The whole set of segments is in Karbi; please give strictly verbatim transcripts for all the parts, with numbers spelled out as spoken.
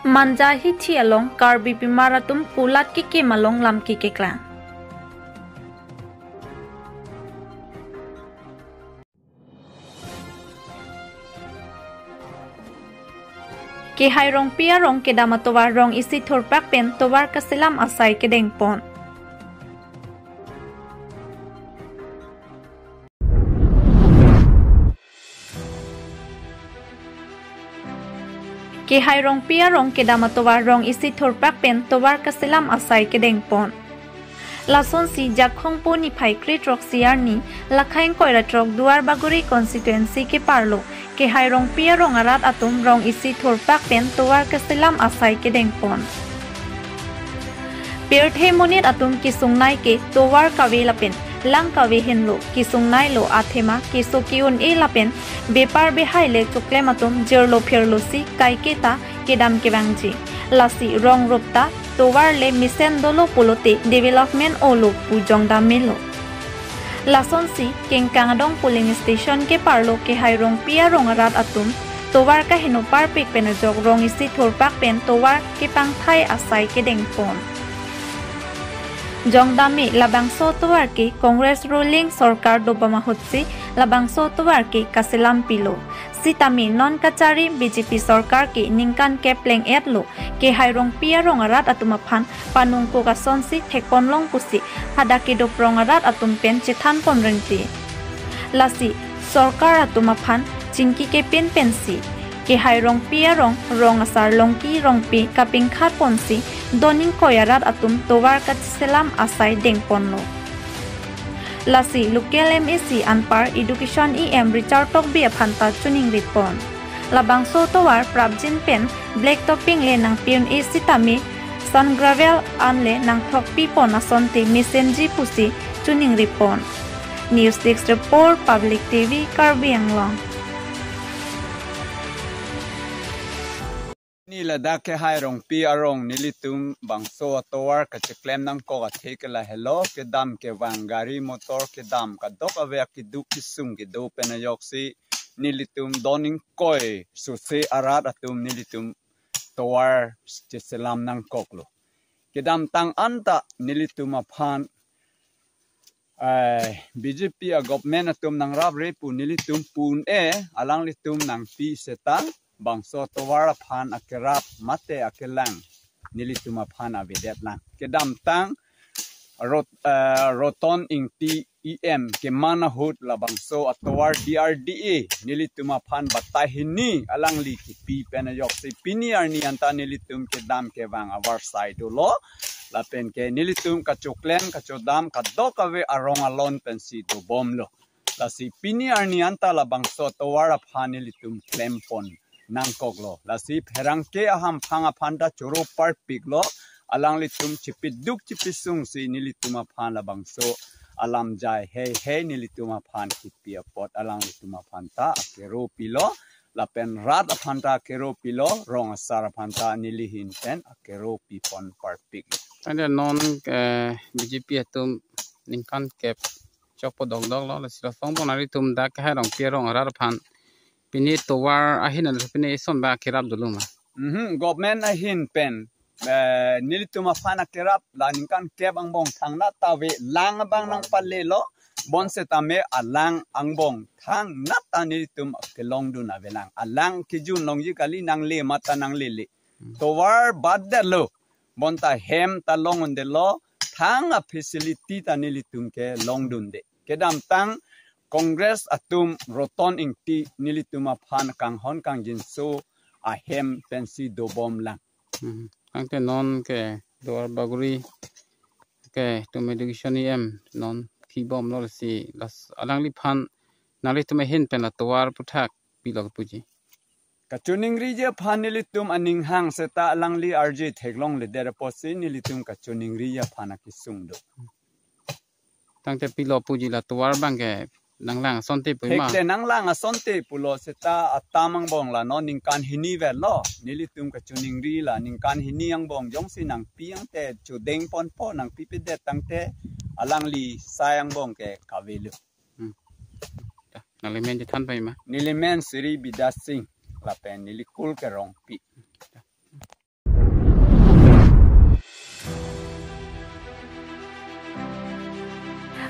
Manja hithi along Karbi pimar atum kulat kekim along lam kekeklang. Kehai Rongpi arong kedam atovar rong isi thurpak pen tovar kaselam asai kedengpon. Kehai Rongpi arong kedam atovar rong isi thurpak pen tovar kaselam asai kedengpon. Lasonsi Jakhong po niphai kre throksi arni, Lakhaing Koira throk Duar Bagori constituency keparlo Kehai Rongpi arong arat atum rong isi thurpak pen tovar kaselam asai kedengpon. Pirthe monit atum kesungnei ke tovar kave lapen lang kave henlo, kesungnei lo athema keso ke-un-e lapen bepar behai le choklem atum jirlo phirlo si kaiketa kedam kevangji. Lasi rong rup ta tovar le mesen dolo pulote development olo pu jongdam melo. Lasonsi Kengkang Adong polling station keparlo Kehai Rongpi arong arat atum tovar kaheno parpik pen ajok rong isi thurpak pen tovar kepangthai asai kedengpon. Jongdam me labangso tovar ke Congress ruling sorkar dobom ahutsi labangso tovar ke kaselam pilo. Sitame non kachari B J P sorkar ke ningkan kep pleng-et lo Kehai Rongpi arong arat atum aphan panungkuk asonsi thekponlong pusi hadak kedo prong arat atum pen chethanpon rengti. Lasi sorkar atum aphan chingki kepin pensi Kehai Rongpi arong rong asar Longki Rongpi kapingkhat ponsi Doningkoi arat atum tovar kaselam asai dengponlo. Lasi local M A C anpar Education E M Richard Tokbi aphan ta choningripon. Labangso tovar prapjin pen black topping le nangpi-un-e sitame sand gravel an le nangthokpipon asonte mesenji pusi choningripon. News Desk Report, Public T V, Karbi Anglong. Ni ladak Kehai Rongpi arong nelitum bangso atovar kacheklem nangkok athe ke lahelo, kedam kevang gari motor kedam kadokave akeduk kesung kedo pen ajoksi nelitum Doningkoi sose arat atum nelitum tovar cheselam nangkoklo. Kedamtang anta nelitum aphan eh, B J P a government atum nangrapre pu nelitum pu-un-e, alanglitum nangpi seta bangso tovar aphan akerap mate akelang nelitum aphan avedetlang. Kedamtang Rot-, eh, Roton Ingti E M keman ahut labangso atovar D R D A nelitum aphan batai hini alangli kipi pen ajoksi pini arni anta nelitum kedam kevang avarsai dolo. Lapen ke nelitum kachoklem kachodam kadokave arong alon pensi dobomlo. Lasi pini arni anta labangso tovar aphan nelitum klempon nangkoklo. Lasi pherangke ahamphang aphan ta choro parpiklo. Alanglitum chipiduk chipisungsi nelitum aphan labangso alam jai hei hei nelitum aphan kipi apot alanglitum aphan ta akero pilo. Lapen rat aphan ta akero pilo, rong asar aphan ta neli ahin pen akero pipon parpik. Tangte non, eh, B J P atum ningkan kep chokpo dokdoklo, lasi lason bon nelitum dak Kehai Rongpi arong arat aphan pini tovar ahin alo pini ison ba kerap dolo ma? Mhm, government ahin pen, eh, nelitum aphan akerap la ningkan kep angbong thangnat ta ave, lang abang nangpalelo, bonsetame alang angbong thangnat ta nelitum kelongdun avelang. Alang kejun longji kali, nangle mate nanglele. Hmm. Tovar badet lo, bonta hem ta long-un-edetlo, thang a facility ta nelitum kelongdunde. Kedamtang Congress atum Roton Ingti nelitum aphan kanghon kangjinso ahem pensi dobomlang. Hmm. Tangte non ke Duar Bagori ke tum Education E M non kibomlo, lasi las alangliphan nanglitum ahin pen la tovar aphuthak pilo puji? Kachoningriji aphan nelitum aning hang seta alangli arje theklongledet apotsi nelitum kachoningriji aphan akesung do. Tangte pilo puji la tovar abang ke nanglang asonte pu ma? Thekte nanglang asonte pulo seta atam angbong la non ningkan hini vetlo. Nelitum kachoningri la ningkan hini angbong jongsi nangpi tangte chodengponpo, nangpipedet tangte alangli sai angbong ke kavelo. Hmm. Nangli men chethan pai ma? Neli men Sri Bidyasing lapen neli kul ke Rongpi.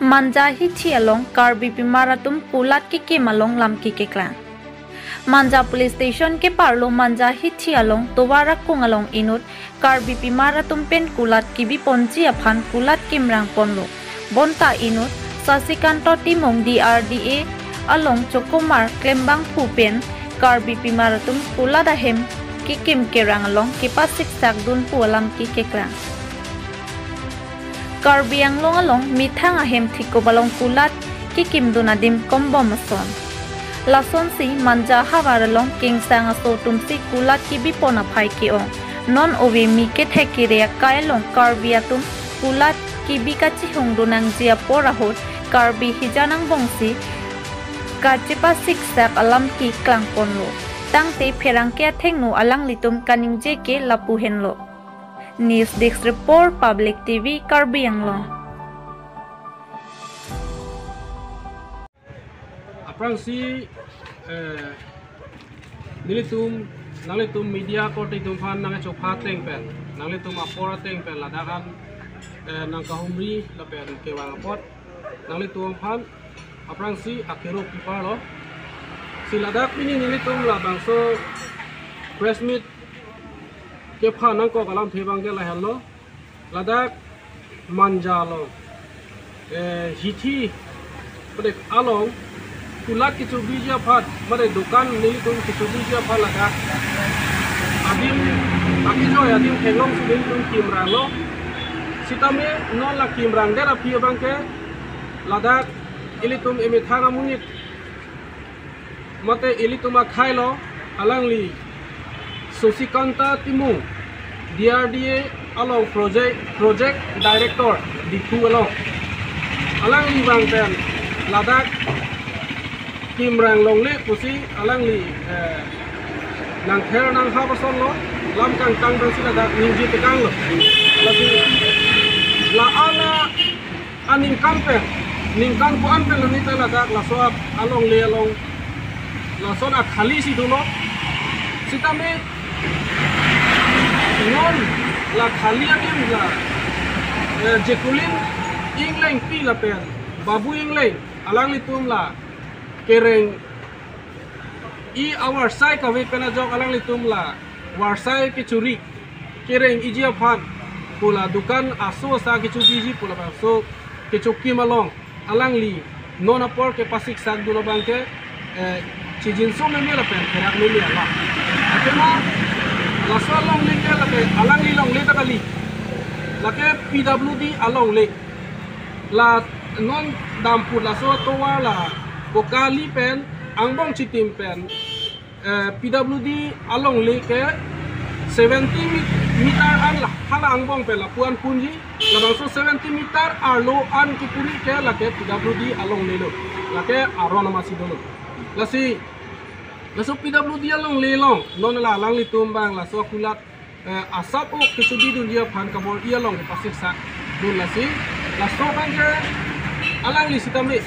Manja hithi along Karbi pimar atum kulat kekim along lam kekeklang. Manja Police Station keparlo Manja hithi along tovar akung along inut Karbi pimar atum pen kulat kebiponji aphan kulat kimrang ponlo. Bonta inut Sasikanta Timung D R D A along chokomar klembangphu pen Karbi pimar atum kulat ahem kekim kerang along kepasiksak dun pu alam kekeklang. Karbi Anglong along methang ahem thikup along kulat kekim dun adim kombom ason. Lasonsi Manja havar along kengsang aso atumsi kulat kebipon aphai ke-ong. Non ove mi kethek kere akai along Karbi atum kulat kebi kachihung dun nangji apor ahut Karbi hijan angbongsi kachepasiksak alam keklang ponlo. Tangte pherangke athengno alanglitum kaningje ke lapu henlo. News Desk Report, Public T V, Karbi Anglong. Aphrangsi, eh, nelitum, nanglitum media korte atum aphan nangchopha ateng pen, nanglitum apor ateng pen ladak an, eh, nangkahumri lapen kevang apot nanglitum aphan aphrangsi akero piparlo. Si ladak pini nelitum labangso press meet kepha nangkok alamthe abang ke lahenlo. Ladak Manja along, eh, hithi, mate along kulat kechobiji aphan, mate dukan nelitum kechobiji aphan ladak adim, akejoi adim theklongsi nelitum kimranglo. Sitame non la kimrangdet aphi abang ke ladak ilitum emethang amonit mate ilitum akhai lo, alangli Sasikanta Timung, D R D A along project, project director Diphu along. Alangli abang pen ladak kimrang longle pusi alangli, eh, nangther nanghap asonlo, lam kangtang pensi ladak ningje tekanglo. Lasi la-an aningkan pen, ningkan ko-an pen lani ta ladak laso alongle along lason akhali si dolo. Sitame non la khali adim la, eh, Jekulin Inglengpi lapen Babu Ingleng alanglitum la kereng-i avarsai kave pen ajok alanglitum la varsai kechori kereng-iji aphan pu la dukan aso asa kechobiji pu labangso kechokim along alangli non apor kepasiksak dun abang ke, eh, chijinso meme lapen kerak meme alam. Athema laso alongle ke lake alangli longle ta kali. Lake P W D alongle. La non dampur laso tovar la Bokali pen angbong chitim pen, eh, P W D alongle ke seventy mi-, meter an la, hala angbong pen lapu-an punji, labangso seventy meter arlo an kepuri ke lake P W D alongle lo, lake aron amasi dolo. Lasi, laso P W D alongle along, non la alanglitum abang laso kulat, eh, asap-o kechobi dunji aphan kabor-i along kepasiksak dun lasi, laso abang ke alangli sitame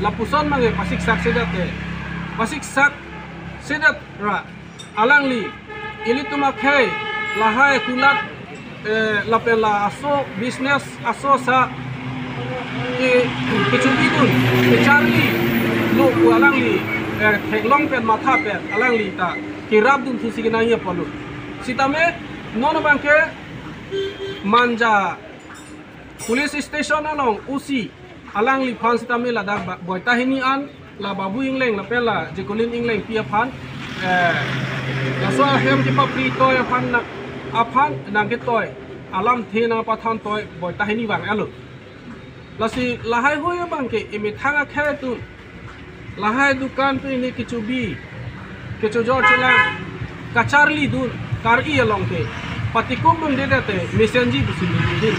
lapuson abang ke pasiksak sedet te, pasiksak sedet ra alangli ilitum akhei lahai kulat, eh, lapen la aso business aso sa ke kechobi dun kecharli lo pu alangli, eh, theklong pen matha pen alangli ta kerap dun thusi kenangji apotlo. Sitame non abang ke Manja Police Station along O C alangliphan sitame ladak ba-, boita hini an la Babu Ingleng lapen la Jekulin Inglengpi aphan, eh, laso ahem kepapri toi aphan na, aphan nangketoi alamthe nangpathan toi boita hini abang alo. Lasi lahai hui abang ke emethang akhei atum lahai dukan pen ne kechobi, kechojor chelang kacharli dun kar-i along ke patikuk dunde te mesenji pusi ningri dun.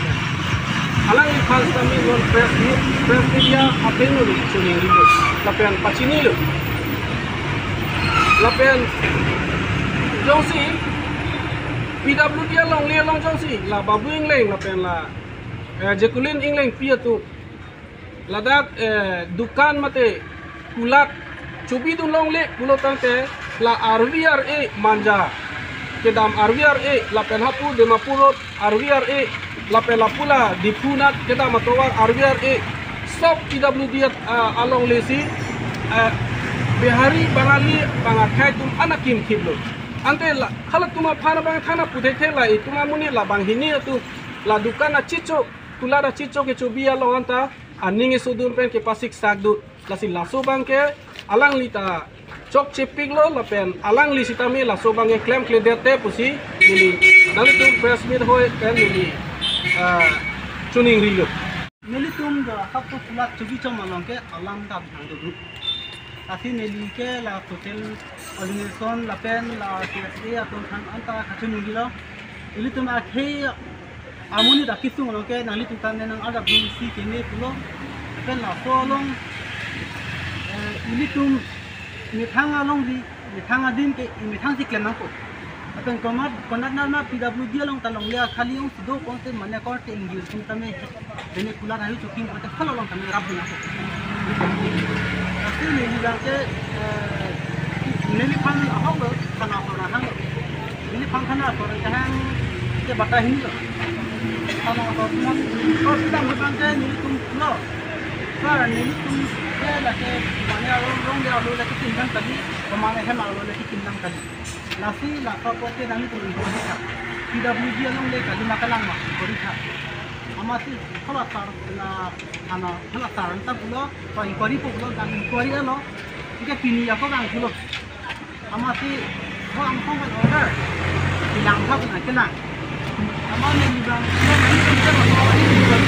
Alangliphan sitame non press meet, press media athengno ningri dun lapen pachinilo. Lapen jongsi P W D alongle along jongsi la Babu Ingleng lapen la, eh, Jekulin Inglengpi atum ladak, eh, dukan mate kulat chobi dun longle pulo tangte la R V R A Manja kedam R V R A lapen hapu Dimapur Road R V R A lapen lapu la Diphu nat kedam atovar R V R A Top P W D, ah, alongle si, ah, Bihari, Bangali, bang akhei atum an akimkhiplo. Ante la, halatum aphan abang thana puthekthe la, itum amonit la banghini atum la dukan achicho, kulat achicho kechobi along anta aning esodun pen kepasiksakdun. Lasi laso abangke alangli ta chokchepiklo lapen alangli sitame laso abangke klemkledette pusi neli nanglitum press meet ahoi pen neli, ah, choningrilo. Nelitum do hapta kulat chobi chom along ke alam ta bihang do group. Lasi neli ke la social organization lapen la C S A atum aphan anta kachoningrilo. Ilitum akhei amonit akisung along ke nanglitum ta ne nang-arjap dunsi keme pulo. Lapen laso along, eh, ilitum methang alongri, methang adim ke, methang si klem nangkok. Lapen konat, konat nat ma P W D along ta longle akhei aling si do konat mane korte N G O atum tame, dene kulat ayu choking konat hal along tame rap nangkok. Lasi neli abangke, eh, neliphan ahok lo, thana ahok lo hang lo. Neliphan thana ahok lo hang ke bata hini lo. Thana ahok lo, terus kita abangke nelitum lo. Sir, nelitum ke lake mane along longle along lake kinlang kali, mane hem along lake kinlang kali. Lasi la ka pote nanglitum inquiry tha. P W D alongle kali ma kalang ma inquiry tha. Amatsi hala sar la thana hala sar anta pulo, pa inquiry po pulo, dan inquiry lo. Ike pini ako kang pulo. Amatsi ho ang kong kan order. Kilang tha pun kilang. Ama ne ni bang, ama ne ni bang, ama ne ni bang,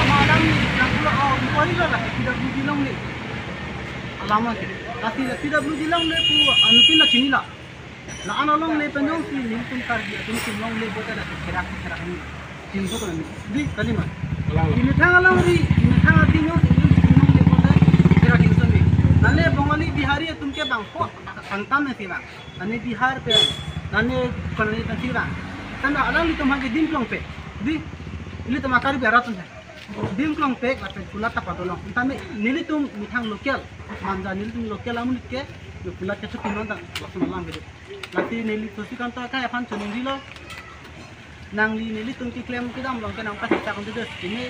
ama ne ni bang, oh, inquiry lo la P W D alongle. Alam ke. Lasi la P W D alongle pu anuttin la chinilo. La-an alongle pen jongsi nelitum Karbi atum si longle pulote la kerak kerak ni. Chinso ko ni. Di kali ma. Alang. Imethang alongri, imethang adim jongsi nelitum longle pulote kerak chinso ni. Nale Bongali Bihari atum ke bangpho kangtam si bang. Nane Bihar pen, nane konani pen si bang. Tanda alanglitum hake dim klongpek. Di, ilitum a Karbi arat atum he. Dim klongpek lapen kulat ta padolong. Tame nelitum methang local, manja nelitum local amonit ke, yo kulat kechokim nang ta lason alam kedo. Lasi neli Sosi Kanta akhei aphan choningrilo. Nangli nelitum keklem kedam along ke nangpasiksak dunde keme.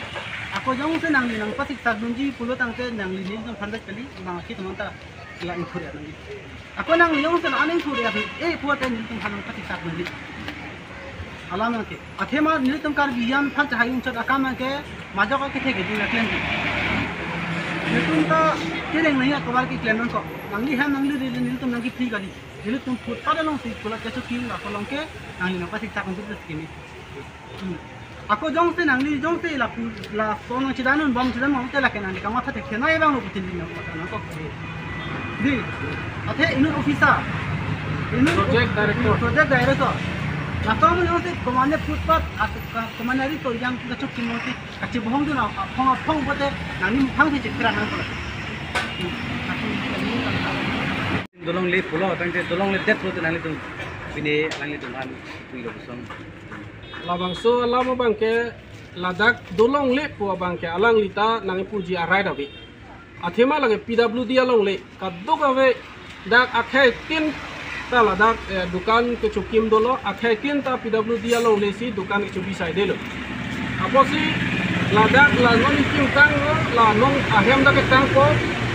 Ako jongsi nangli nangpasiksak dunji pulo tangte nangli nelitum aphan det kali, bang akhei atum anta la inquiry nangji. Ako nangli jongsi la aning inquiry, eh, pulote nelitum aphan nangpasiksak dunji. Alam ke. Athema nelitum Karbi an aphan chahai unchot akam ke majok akethe ke ding la klemji. Nelitum ta kereng nahi akobar keklem nangkok. Nangli hem nangli ri nelitum nangkepri kali. Nelitum footpath along si kulat kechokim la kolong ke nangli nangpasiksak dunde keme. Hmm. Ako jongsi nangli jongsi lapu lason nangchedondun bom chedon bom te lake nangli kamatha thekthe nai abang lo putin nangkok. Di. Athe inut officer. Inut project director. Project director. Laso amonit jongsi komane footpath, at-, ka-, komane ari to yang kechokim jongsi kachibohongdun a-, aphong aphong pulote nangli mukhang si chekra nangkok. Hmm. Dolongle pulo, tangte dolongledet pulote nanglitum pine nanglitum aphan puilo kosong. Labangso alam abangke ladak dolongle pu abangke alangli ta nangpuji a-right ave. Athema lake P W D alongle kadokave dak akhei tin ta ladak, eh, dukan kechokim dolo, akhei tin ta P W D alongle si dukan kechobi saidelo. Apotsi ladak la non kimtanglo, la non ahem dak ketangpo,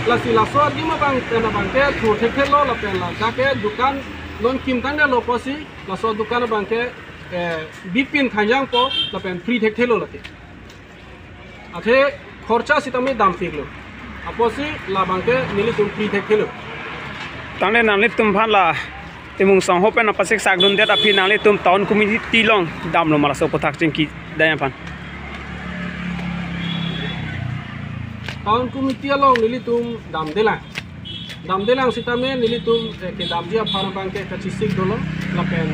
lasi laso adim abang pen abangke thur thekthelo lapen ladak ke dukan non kimtangdelo apotsi laso dukan abangke, eh, bipin khanjangpo lapen pri thekthelo lake. Athe khorcha sitame dampiklo. Apotsi labangke nelitum pri thekthelo. Tangte nanglitum aphan la Timung Sangho pen nangpasiksak dundet aphi nanglitum town committee along damlo ma laso aputhak chingki daya aphan? Town committee along nelitum damdelang. Damdelang sitame nelitum, eh, kedamji aphan abangke kachesik dolo lapen,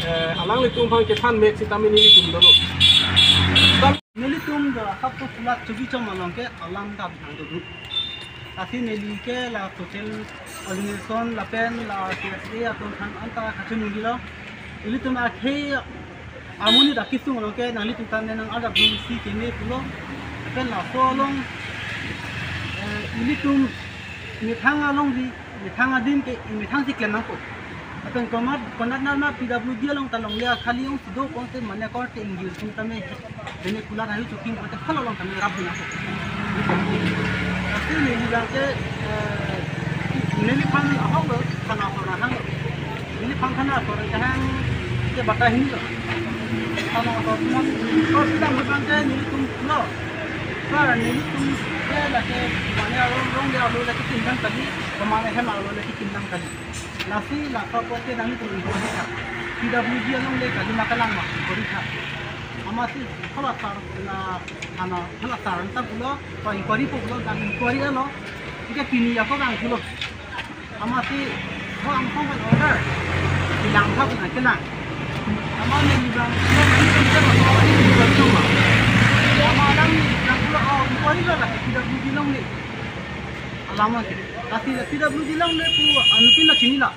eh, alanglitum aphan kethan mek sitame nelitum dolo. Nelitum do hapta kulat chobi chom along ke alam ta bihang do group. Lasi neli ke la social organization lapen la C S A atum aphan anta kachoningrilo. Ilitum akhei amonit akisung along ke nanglitum ta ne nang-arjap dunsi keme pulo. Lapen laso along, eh, ilitum methang alongri, methang adim ke methang si klem nangkok. Lapen konat, konat nat ma P W D along ta longle akhei aling si do konat mane korte N G O atum tame Ini kulat ayu choking pute hal along kami rap bina ko. Tapi neli bilang ke, eh, neliphan ahok lo, thana asor nahang lo. Neliphan thana asor nahang ke bata hini lo. Thana asor nahang, oh, sedang bilang ke nelitum lo. Sir, nelitum ke lake mane arong rong dia lo lake tindang kali, mane hem alo lake tindang kali. Lasi laso apot ke nanglitum inquiry tha. P W D along le kali ma kalang ma inquiry tha. Amatsi hala sar na thana hala sar anta pulo, pa inquiry po pulo, dan inquiry lo. Ike pini ako bang pulo. Amatsi ho angkong kan order. Bilang tha na kelang. Ama ne bilang, ama ne bilang, ama ne bilang, ama ne bilang pulo, oh, inquiry lo la P W D along le. Alam ke. Lasi P W D along le pu anuttin la chinilo.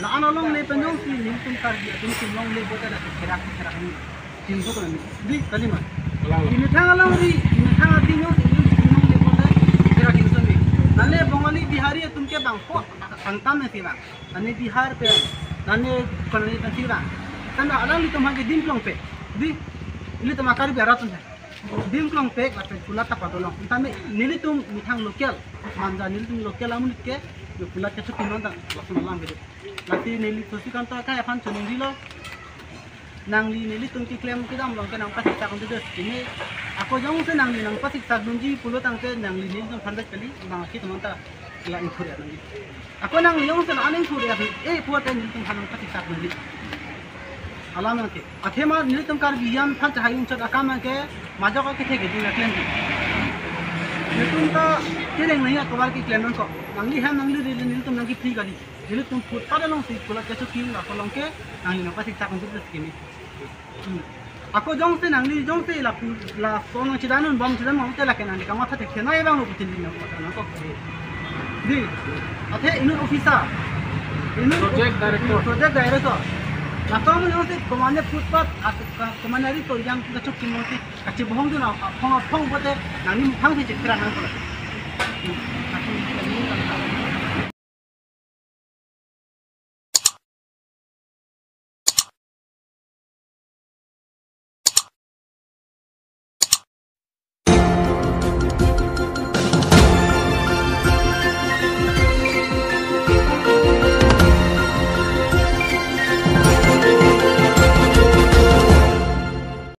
La-an along le pen jongsi nelitum Karbi atum atum along le pute la kerak kerak ni. Chinso ko ni. Di, kali ma. Kalang. Imethang along ri, imethang atum jongsi nelitum along le pute kerak chinso ni. Nale Bongali Bihari atum ke bang po, bang tam si bang. Nane Bihar pen, nane konani pen si bang. Kan alanglitum hake dim plong pe. Di, ilitum a Karbi arat atum he. Dim plong pe, lapen kulat ta padolong. Tame nelitum methang local, manja nelitum local amonit ke, yo kulat ke chuti non ta, langsung alam gitu. Lasi neli Sasikanto akai aphan choningri lo. Nangli nelitum keklem kedam along ke nangpasiksak dunji. Ini ako jongsi nangli nangpasiksak dunji pulo tangte nangli nelitum aphan ta kali, bang akhei teman ta la inquiry nangji. Ako nangli jongsi la aning inquiry, eh, pute nelitum aphan nangpasiksak dunji. Alam ke. Athema nelitum Karbi Anglong aphan chahai unchot akam ke majok akethe ke ding aklem ke. Nelitum ta kereng nahi atovar keklem nangkok. Nangli hem nangli ri nelitum nangkephi kali. Nelitum footpath alongsi kulat kechoking la kolong ke nangli nangpasiksak nangkephi kini. Hmm. Ako jongsi nangli jongsi lapu lason nangchedan un bom chedan un te lake nangli kamatha thekthe nai abang lo putin nangkok. Di. Athe inut officer. Inut Project director. Project director. Laso amonit jongsi komane footpath, at-, ka-, komane ari to yang kechoking mati. Kachibohong dun aphong aphong pute nangli mukhang si chekra nang pula.